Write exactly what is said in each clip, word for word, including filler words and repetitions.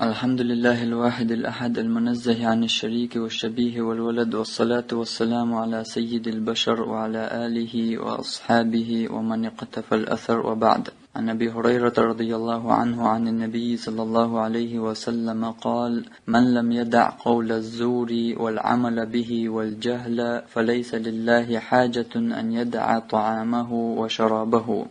الحمد لله الواحد الأحد المنزه عن الشريك والشبيه والولد، والصلاة والسلام على سيد البشر وعلى آله وأصحابه ومن اقتفى الأثر، وبعد. عن أبي هريرة رضي الله عنه عن النبي صلى الله عليه وسلم قال: من لم يدع قول الزور والعمل به والجهل فليس لله حاجة أن يدع طعامه وشرابه.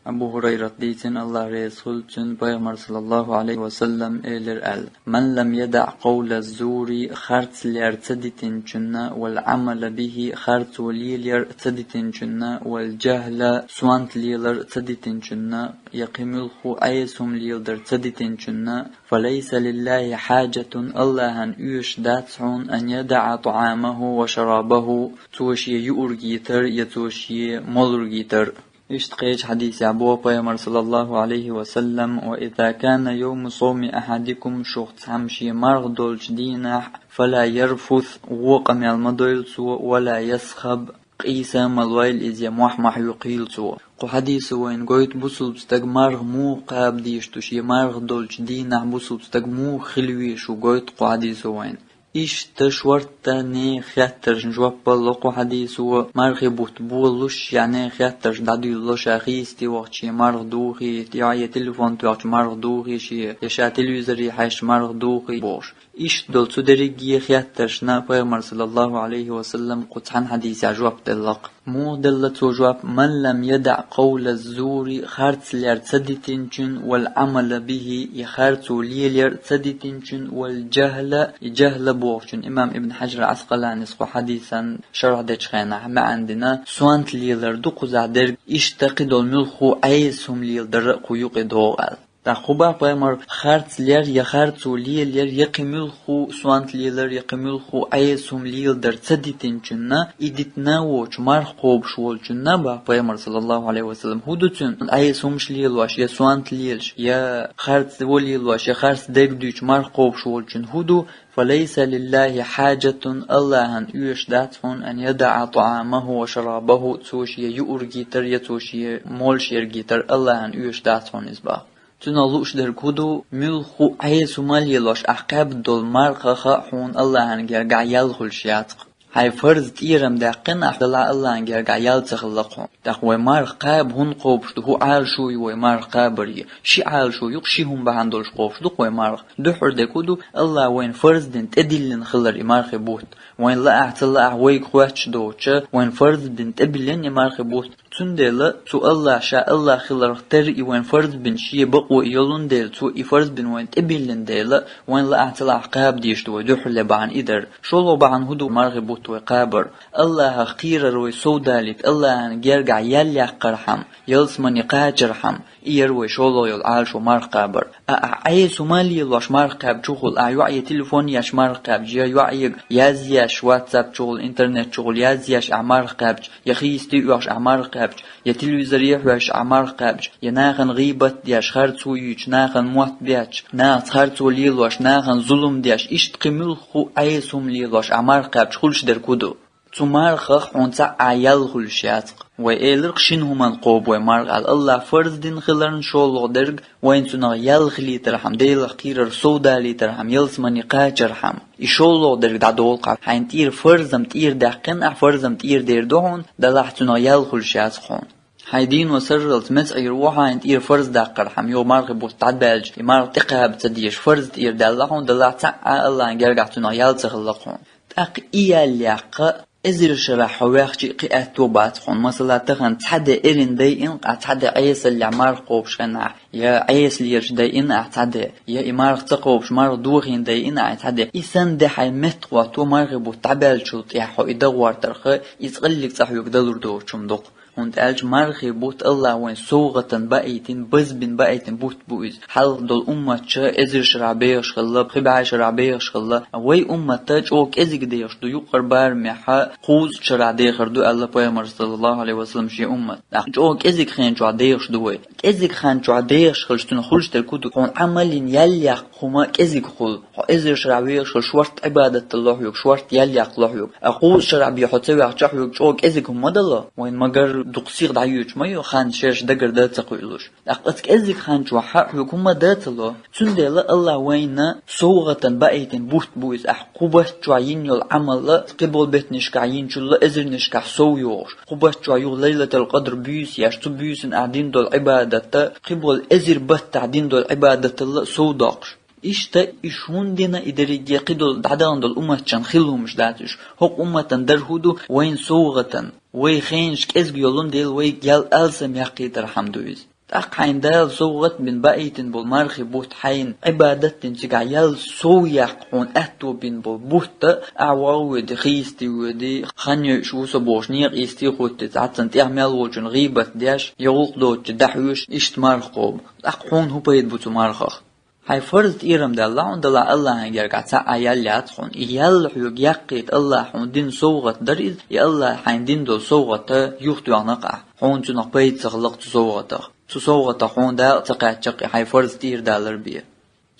Абу Хурайрат дийцина, Аллах реза хуьлда цунна, пайхамар саллаллаху алейхи ва саллам элира аьлла: من لم يدع قول الزور, харц лер ца дитинчунна, والعمل به, харцо лелар ца дитинчунна, والجهل, сонта лелар ца дитинчунна, я кхин муьлхха Ӏеса хӀума леладар ца дитинчунна, فليس لله حاجة, Аллахьан оьшуш дац хьуна, أن يدع طعامه وشرابه, цо шен юург йитар я цо шен молург йитар. Иштта кхечу хьадисехь боху пайхамар саллаллаху алейхи ва саллам: وإذا كان يوم صوم أحدكم, шух цхьамма шен марха долчу дийнахь, فلا يرفث, вон къамел ма дойла цо, ولا يصخب, къийса а ма лойла иза, я мохь ма хьоькхийла цо. Кху хьадисо вайна гойту бусулба стаг марха муха кхаба дезаш ду, шен марха долчу дийнахь бусулба стаг муха хила везаш ву гойту кху хьадисо вайна. Иштта шортта нехан хеттаршна жоп ло кху хьадисо, мархи бутт болуш, я нехан хеттарш дӀадуьйлало, ша хийсте вахча шен марха духий, я телефон тоьхча марха духий шен, я ша телевизоре хьаьжча марха духий бохуш. Иштта долу цу дерриге хеттаршна пайхамар саллаллаху алейхи ва саллам кху цхьана хьадисехь жоп делла-кх. Муха делла цо жоп: من لم يدع قول الزور, харц лер ца дитинчун, والعمل به, и харцо лелар ца дитинчун, والجهل, и жахла бохучун. Имам Ибн Хьаджар Ӏаскъаланис кху хьадисан шархь дечу хенахь маьӀна дина, сонта лелар ду кхузахь дерг, иштта кхидолу муьлхха Ӏеса хӀума леладар а кху юкъе догӀу аьлла. ТӀаккха хӀун боху пайхамар: харц лер я харцо лелар, я кхин муьлхха сонта лелар, я кхин муьлхха Ӏеса хӀума леладар ца дитинчунна, и дитина а воцуш марха кхобуш волчунна, боху пайхамар саллаллаху алейхи ва саллам, хӀун ду цуьнан, Ӏеса хӀумаш лелош, я сонта лелаш, я харц вон лелош, я харц дерг дуьйцуш марха кхобуш волчун хӀун ду? فليس لله حاجة, Аллахьан оьшуш дац хьуна, أن يدع طعامه وشرابه, цо шен юург йитар я цо шен молуш ерг йитар, Аллахьан оьшуш дац хьуна иза, боху. Цунах лууш дерг хӀун ду? Муьлхха Ӏеса хӀума лелош ахь кхаьбна долу мархах а хьуна Аллахьан гергахь ял хуьлуш яц-кх. Хьайн фарз тӀерам даьккхина ахь, делахь Аллахьан гергахь ял ца хилла-кх хьуна. ТӀаккха вай марха кхаба хӀунда кхобуш ду? ХӀун Ӏалашо ю вай марха кхабаре? Ши Ӏалашо ю-кх, ши хӀума бахьана долуш кхобуш ду-кх вай марха. Дуьххьара дерг хӀун ду? Аллахьа вайна фарз дина тӀедиллина хилар и мархи бутт. Вайна лаахь а, ца лаахь а, вайга хоьттуш доцуш, вайна фарз дина тӀебиллина и мархи бутт. Цундела цу Аллахьа, ша Аллахь хиларх терра, и вайна фарз бина шен бакъо йолун дела, цо и фарз бина вайна тӀебиллина дела, вайна лаахь а, ца лаахь а кхаба дезаш ду вай дуьххьарле бахьана и дар. ШолгӀа бахьана хӀун ду мархи бутт вай кхабар? Аллахьах кхерар вай совдалийта, Аллахьан гергахь ял яккхархьама, ялсамане кхачархьама, и яра вай шолгӀа йолу Ӏалашо марха кхабар. А, ахь Ӏеса хӀума лелош марха кхаьбча хӀун хуьлу? Ахь йоӀе телефон еш марха кхаьбча, я йоӀега язъеш, WhatsApp чухула, интернет чухула язъеш ахь марха кхаьбча, я хийсте оьхуш ахь марха кхаьбча, я телевизоре хьоьжуш ахь марха кхаьбча, я нахана гӀийбат деш, харцо юьйцуш, нахана мотт бетташ, нахаца харцо лелош, нахана зулам деш, иштта кхин муьлхха Ӏеса хӀума лелош ахь марха кхаьбча, хуьлуш дерг хӀун ду? Цу мархах хьуна цхьа а ял хуьлуш яц-кх. Вай элира-кх, шина хӀуманна кхобу вай марха аьлла. Аллахьа фарз дина хиларна, шолгӀа дерг вайна цунах ял хилийтархьама, Делах кхерар совдалийтархьама, ялсамане кхачархьама. И шолгӀа дерг дӀадолу-кх хьайна тӀера, фарз-м тӀера даьккхина ахь, фарз-м тӀера дер ду хьуна, делахь цунах ял хуьлуш яц-кх хьуна. Хьайн дийно сарралц меца Ӏийр ву хьайна тӀера фарз даккхархьама, йо, мархи бутт дӀадбаьлча, и марха тӀекхаба ца дезаш, фарз тӀера даьлла хьуна, делахь цхьа а Аллахьан гергахь цунах ял ца хилла-кх хьуна. ТӀаккха и ял яккха эзар шарахь хьо ваьхча а кхин аьтто бац-кх хьуна. Масала, тахана цхьа де эрна дайина-кх ахь, цхьа де Ӏесаллехь марха кхобуш хенахь, я Ӏеса лелаш дайина ахь цхьа де, я и марха ца кхобуш, марха дохийна дайина ахь цхьа де. И санна де хьайн меттахӀотто, мархи бутт дӀабаьллачул тӀаьхьа хьо и дан гӀортарх, иза кӀаллиг цӀа хьоьга далур доцуш хӀума ду-кх. ХӀунда аьлча мархи бутт Аллахьа вайна совгӀатана баийтина, базбина баийтина бутт бу иза. Хьалха долу умматаш эзар шарахь бехаш хилла, пхи бӀе шарахь бехаш хилла. Вай уммат чӀогӀа кӀезиг дехаш ду, юккъера барамехь кхузткъа шарахь дехар ду аьлла пайхамара, саллаллаху алейхи ва саллам, шен уммат. ТӀаккха чӀогӀа кӀезиг хенан чохь дехаш ду вай. КӀезига хан чохь дехаш хилча, цунах хуьлуш дерг хӀун ду? Хьуна Ӏамаллин ял яккха хӀума кӀезига хуьлу. Хьо эзар шарахь вехаш хилча, шортта Ӏибадат ло хьоьга, шортта ял яккха ло хьоьга. Ткъа кхузткъа шарахь бен хьо ца ваьхча, хьоьга чӀогӀа кӀезига хӀума ма дало. Вайна магар дукха сиха дӀайоьдуш ма ю, хан шаьш дагара дан ца кхуьлуш. ТӀаккха оцу кӀезига хан чохь хьоьга хӀума дан ца ло. Цундела Аллах вайна совгӀатан баийтина бутт бу иза, ахь кху бутт чохь йина йолу Ӏамал а, кхиболу беттанашкахь йинчул а эзарнашкахь сов йогӀуш. Кху бутт чохь юха Лайлатул Къадр буьйса еш, цу буьйсанна ахь дина долу Ӏибадат а, кхиболу эзар баттахь дина долу Ӏибадатал а сов доккхуш. Иштта и шуна дина и дерриге кхидолу дӀадахана долу умматчан хилла хӀумаш дац уьш. ХӀокху умматан дар хӀун ду? Вайна совгӀатан. Вай хенаш кӀезиг йолун дела, вайга ял алсам яккхийтархьама ду иза. ТӀаккха хьайна Дала совгӀат бина баийтина болу мархи бутт хьайна Ӏибадат дина цигахь ял сов яккха хьуна аьтто бина болу бутт а, ахь вогӀу воьди, хийсте воьди, хан йойуш ву со бохуш, некъа йисте хӀуттуьйту, цхьаццанна тӀех мел волчун гӀийбат деш, я гӀуллакх доцучу дӀахьоьжуш, иштта марха кхобу. ТӀаккха хьуна хӀун пайда бу цу мархах? Хьайн фарз тӀерам даьлла хьуна, делахь Аллахьан гергахь цхьа а ял яц хьуна. И ял хьоьга яккхийта Аллахь хьуна дина совгӀат дара иза, и Аллахь хьайна дина долу совгӀат а юхатоьхна-кх ахь. Хьуна цунах пайда ца хилла-кх цу совгӀатах. Цу совгӀатах хьуна дакъа ца кхаьчча-кх и хьайн фарз тӀера далар бен.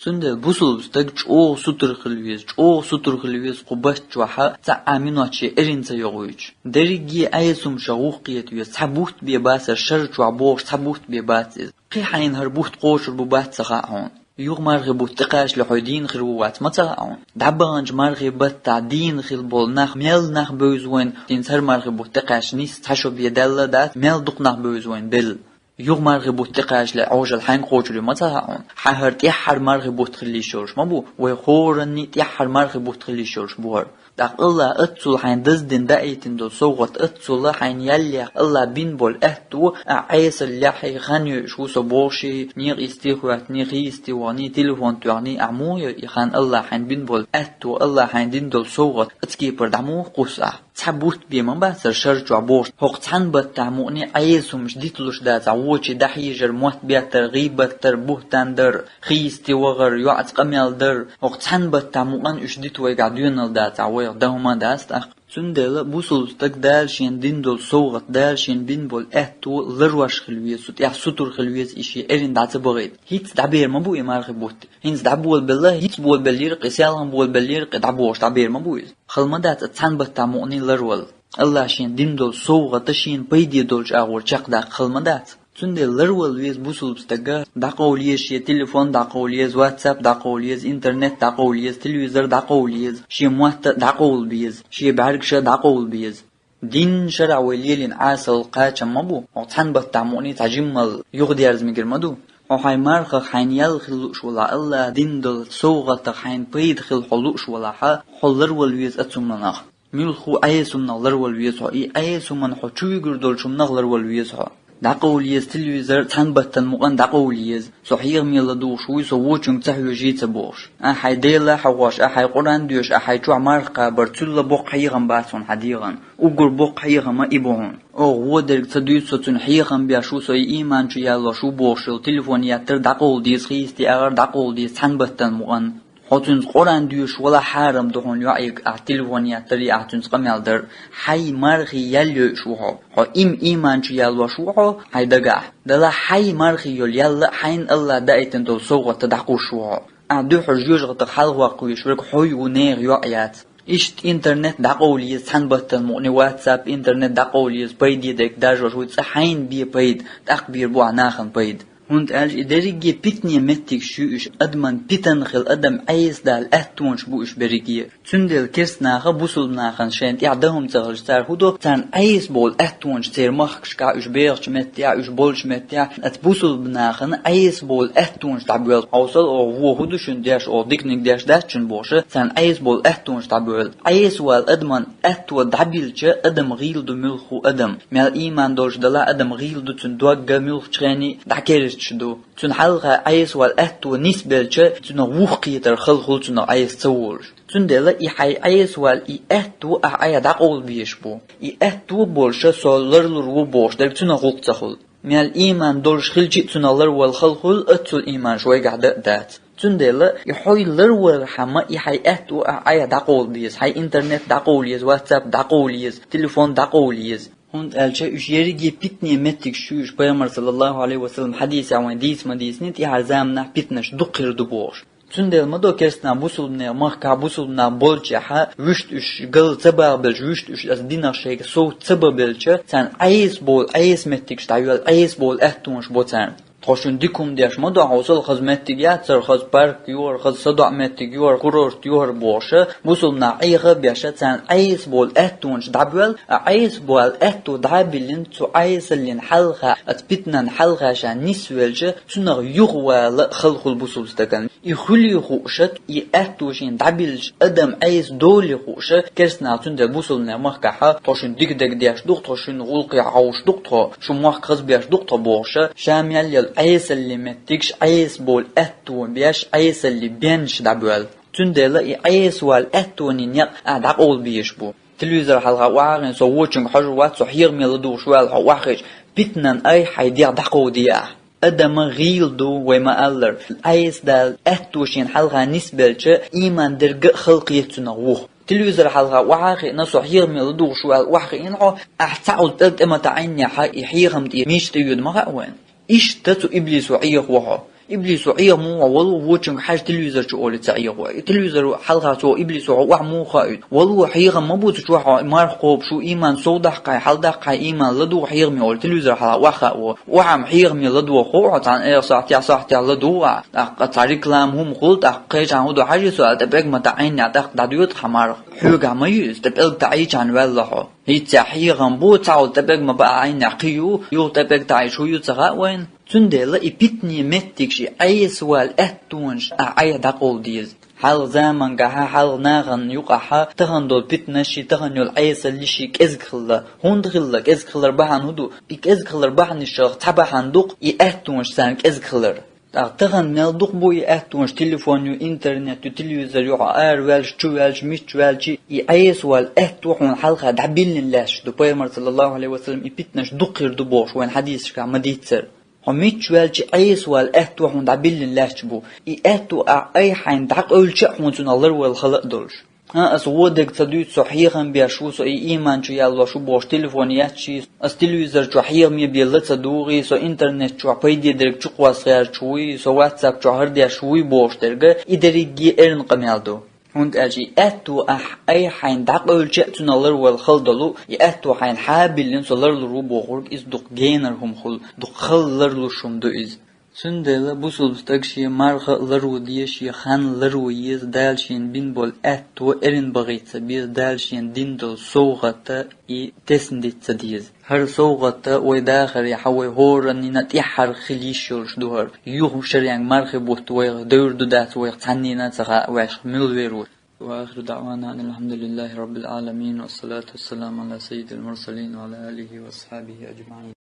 Цундела бусулба стаг чӀогӀа сутара хила веза, чӀогӀа сутара хила веза кху бутт чохь а цхьа а минот шен эрна ца йогӀуьйтуш. Дерриге Ӏеса хӀумнех вухкхета веза, цхьа бутт бен бацара шар чохь бохуш, цхьа бутт бен бац иза. Кхин хьайна хӀара бутт кхочур бу бац ца хаьа хьуна. Юха мархи бутт тӀекхачале хьо дийна хир ву вац ма ца хаьа хьуна. ДӀабаханчу мархи баттахь дийна хилла болу нах, мел нах бевза вайна, хӀинца хӀара мархи бутт тӀекхаьчча нийсса цхьа шо бен даьлла дац, мел дукха нах бевза вайна белла. Юха мархи бутт тӀекхачале Ӏожалла хьаьнга кхочур ю ма ца хаьа хьуна. Хьан хӀара тӀаьххьара мархи бутт хила йиш йолуш ма бу, вай хӀоранний тӀаьххьара мархи бутт хила йиш йолуш бу хӀара. ТӀаккха Аллахь оццул хьайна даздина даийтина долу совгӀат, оццул а хьайна ял яккха Аллахь бина болу аьтто, ахь Ӏесаллехь, хьайга хан йойуш ву со бохуш, некъа йисте хӀоьттиний, хийсте ваханий, телефон тоьхний, ахь муха йо и хан Аллахь хьайна бина болу аьтто, Аллахь хьайна дина долу совгӀат, оцу кепара дӀа муха кхуссу ахь? Цхьа бутт бен ма бацара шар чохь бохуш, хӀокху цхьана баттахь мукъане Ӏеса хӀумнаш диталуш дацахь, вочу дӀахьежар, мотт беттар, гӀийбат дар, буьхтан дар, хийсте вахар, йоӀца къамел дар, хӀокху цхьана баттахь мукъана уьш дита вайгахь доьналла дацахь, вайх дан хӀума дац тӀаккха. Цундела бусулба стаг Дала шена дина долу совгӀат, Дала шена бина болу аьтто ларвеш хила веза, цу тӀехь сутара хила веза, и шен эрна дӀа ца бахийта. ХӀинца дӀабер ма бу и мархи бутт. ХӀинца дӀаболабелла, хӀинца болабеллера-кх и, селхана болабеллера-кх и дӀабохуш дӀабер ма бу иза. Хала ма дац цхьана баттахь мукъане ларвала. Аллахь шена дина долу совгӀат а шена пайде долчу агӀор чекхдаккха хала ма дац. Цундела ларвала веза бусулба стага, дӀакъовла еза шен телефон, дӀакъовла еза WhatsApp, дӀакъовла еза интернет, дӀакъовла еза телевизор, дӀакъовла еза шен мотт а, дӀакъовла беза шен бӀаьргаш а, дӀакъовла беза. Дийнна шарахь вай лелийна Ӏесалла кхачам ма бу, хӀокху цхьана баттахь мукъане цхьа жиммал юхадерза мегар ма ду. Хьо хьайн мархах хьайна ял хила лууш валахь, Аллахь дина долу совгӀатах хьайна пайда хила хьо лууш валахь, хьо ларвала веза оцу хӀуманах. Муьлхха а Ӏеса хӀуманах ларвала веза хьо, и Ӏеса хӀуманах, хьо чу вуьгур долчу хӀуманах ларвала веза хьо. ДӀакъовла еза телевизор, цхьана баттахь мукъана дӀакъовла еза. Со хьехаме ладугӀуш вуй, со вочуьнга ца хьоьжуьйту ца бохуш. Ахь хьайн Дела хьахош, ахь хьайн Къуръан доьшуш, ахь хьайн чохь марха кхабар, цул а боккха хьехам бац хьуна хьан дегӀан. Уггар боккха хьехам а и бу хьуна. Оха вон дерг ца дуьйцу со цуьнан хьехам беш ву, со и ийман чу ялош ву бохуш йолу телефон еттар дӀакъовла деза, хийсте агӀар дӀакъовла деза цхьана баттахь мукъана. Хьо цуьнца Къуръан доьшуш валахь хьарам ду хьуна йоӀега ахь телефон еттар а, ахь цуьнца къамел дар а. Хьайн мархи ял йойуш ву хьо. Хьо им ийман чу ялош ву хьо хьайн дагахь. Делахь хьайн мархи йолу ял а хьайна Аллахь даийтина долу совгӀат а дӀакхуссуш ву хьо. Ахь дуьххьара жоьжахатех хьалхаваккха везаш верг хьо ву, нехан йоӀ яц. Иштта интернет дӀакъовла еза цхьана баттахь мукъане, WhatsApp, интернет дӀакъовла еза, пайде дерг даржош ву, цкъа хьайна бен пайда, тӀаккха бийр бу ахь нахана пайда. ХӀунда аьлча и дерриге питане меттигаш ю уьш, адаман питана хила, адам Ӏеса дала аьттонаш бу уьш берриге. Цундела керста наха бусулба нахана шайна тӀехь дан хӀума ца хилча, цара хӀун до, царна Ӏеса болу аьттонаш церан махкашкахь, уьш бехачу меттехь, уьш болчу меттехь, оцу бусулба нахана Ӏеса болу аьттонаш дӀабоьлла. Хьовсал, оха вон хӀун ду шуна деш, оха диканиг деш дац шуна бохуш, царна Ӏеса болу аьттонаш дӀабоьлла. Ӏеса вала адаман аьтто дӀабиллича, адам гӀийла ду муьлхха а адам. Мел ийман долуш далахь, адам гӀийла ду, цуьнан дог а муьлххачу хене дӀакерзаш ду. Цуьнан хьалха Ӏеса вала аьтто нисбелча, цунах вухкхетар хала хуьлу, цунах Ӏеса ца волуш. Цундела и хьайн Ӏеса вала и аьтто ахь айхьа дӀакъовла безаш бу. И аьтто а болуша со ларлур ву бохуш дерг цунах гӀуллакх ца хуьлу. Мел ийман долуш хилча а цунах ларвала хала хуьлу, оццул ийманаш вайгахь дан а дац. Цундела и хьо ларвалархьама и хьайн аьтто ахь айхьа дӀакъовла беза, хьайн интернет дӀакъовла еза, WhatsApp дӀакъовла еза, телефон дӀакъовла еза. ХӀунда аьлча уьш ерриге питане меттигаш ю уьш, пайхамар, саллаллаху Ӏалайхи ва саллам, хьадисехь вайна дийца ма дийцинийта, тӀаьхьара заманахь питанаш дукха хир ду бохуш. Цундела ма до керстанахь бусулбанех махкахь, бусулбанех болчехьа, вуьшта уьш гал ца бахабелча, вуьшта уьш аса динах шайга сов ца бабелча, царна Ӏеса бовла, Ӏеса меттигаш дӀайоьлла, Ӏеса бовла аьттонаш бо царна. Тхо шуна дика хӀума деш ма ду, хьовсал, хаза меттиг яцара, хаза парк йора, хаза садоӀа меттиг йора, курорт йора бохуша, бусулбанах Ӏеха а беша, царна Ӏеса бовла аьттонаш дӀабоьлла, а Ӏеса бовла аьтто дӀа а биллина, цу Ӏесаллин хьалха, аса питанан хьалха ша нисвелча, цунах юхавала а хала хуьлу бусулба стагана. И хуьлий хууша, и аьтто шена дӀабиллача адам Ӏеса долий хууша, керстанахь цундела бусулбанех махкахьа, тхо шуна дика дерг деш ду-кх тхо, шуна гӀуллакхе хьовш ду-кх тхо, шун мохк хазбеш ду-кх тхо бохуша, ша мел йолу Ӏесаллин меттигаш Ӏеса бовла аьтто беш, Ӏесаллин беннаш дӀабоьлла. Цундела и Ӏеса вала аьттонийн некъ ахь дӀакъовла безаш бу. Телевизор хьалха охьагӀина со вочуьнга хьожур вац, со хьехаме ладугӀуш ваьлла хьо охьахиъча, питанан айхьа хьайн дегӀ дӀакховдае ахь. Адама гӀийла ду, вай ма-аллара, Ӏеса дала аьтто шена хьалха нисбелча, ийман дерг а халкъ еццунах вух. Телевизор хьалха охьа а хиъна, со хьехаме ладугӀуш ваьлла охьахиъна хьо, ахь цхьа Ӏул пӀелг тӀе ма таӀийна ахьа, и хьехам тӀе мича тӀе йоьду ма хаьа вайна. Иштта цу иблисо Ӏехаво хьо. Иблисо Ӏехамо хьо, вало вочуьнга хьажа телевизор чу олий ца Ӏехаво. И телевизор хьалха цо иблисо хьо охьа муха хоуьйту? Вало хьехам ма бу цу чохь хьо, марха кхобуш ву, ийман сов даккхахьа, хьал даккхахьа, ийман ладугӀу хьехаме олий телевизор хьалха охьа хаьа. Охьа-м хьехаме ладугӀу хо хьо, цхьана эха сохьтехь, сохьтехь ладугӀу ахь. ТӀаккха цхьа реклама хӀума хуьлу, тӀаккха кхечахьа хӀун ду хьажий со аьлла, тӀе пӀелг ма таӀийна, тӀаккха дӀадоьду хьан марха. Хьоьгахь ма ю иза, тӀе пӀелг таӀийчахьана ваьлла хьо. ХӀинца хьехам бу, цхьа Ӏул тӀе пӀелг ма баьӀийна кхин ю, юха тӀе пӀелг таӀийча хӀун ю ца хаьа вайна. Цундела и питанийн меттигаш, и Ӏеса вала аьттонаш ахь айхьа дӀакъовла деза. Хьалха заманахьа, хьалха нахана юкъахьа тахана долу питанаш а, тахана йолу Ӏесаллаш а кӀезиг хилла. ХӀунда хилла? КӀезиг хилар бахьана хӀун ду? И кӀезиг хилар бахьанашах цхьа бахьана ду-кх и аьттонаш царна кӀезиг хилар. ТӀаккха тахана мел дукха бу и аьттонаш, телефон ю, интернет ю, телевизор ю, хьо араваьлча, чуваьлча, мичча ваьлча, и Ӏеса вала аьтто хьуна хьалха дӀабиллина лаьтташ ду. Пайхамар, саллаллаху Ӏалайхи ва саллам, и питанаш дукха хир ду бохуш вайна хьадисашкахь ма дийццара. Хьо мичча ваьлча, Ӏеса вала аьтто хьуна дӀабиллина лаьтташ бу. И аьтто ахь айхьа хьайна дӀакъевлча а хьуна цунах ларвала хала а долуш. ХӀан, аса вон дерг ца дуьйцу, со хьехам беш ву, со и ийман чу яллош ву бохуш, телефон етташ, аса телевизор чохь хьехаме бен ла ца дугӀий, со интернет чохь пайде дерг чукхоссагӀерча вуй, со WhatsApp чохь хӀара деш вуй бохуш дерг, и дерриге эрна къамел ду. ХӀунда аьлча и аьтто ахь айхьа хьайна дӀакъевлча а цунах ларвала хала долу, и аьтто хьайна хьа а биллина со ларлур ву бохург, иза дукха генара хӀума хуьлу, дукха хала ларлуш хӀума ду иза. Цундела бусулба стаг шен марха а ларво деза, шен хан а ларво еза, Дала шена бина болу аьтто эрна бахийта ца беза, Дала шена дина долу совгӀат а и тесна дита ца деза. ХӀара совгӀат а вай дахарехьа, вай хӀораннина тӀаьххьара хила йиш йолуш ду хӀара. Юха шаренга мархи бутт вайх девр ду дац, вайх цхьаннина а ца хаьа, вайх мила вер ву. وآخر دعوانا أن الحمد لله رب العالمين، والصلاة والسلام على سيد المرسلين وعلى آله وأصحابه أجمعين.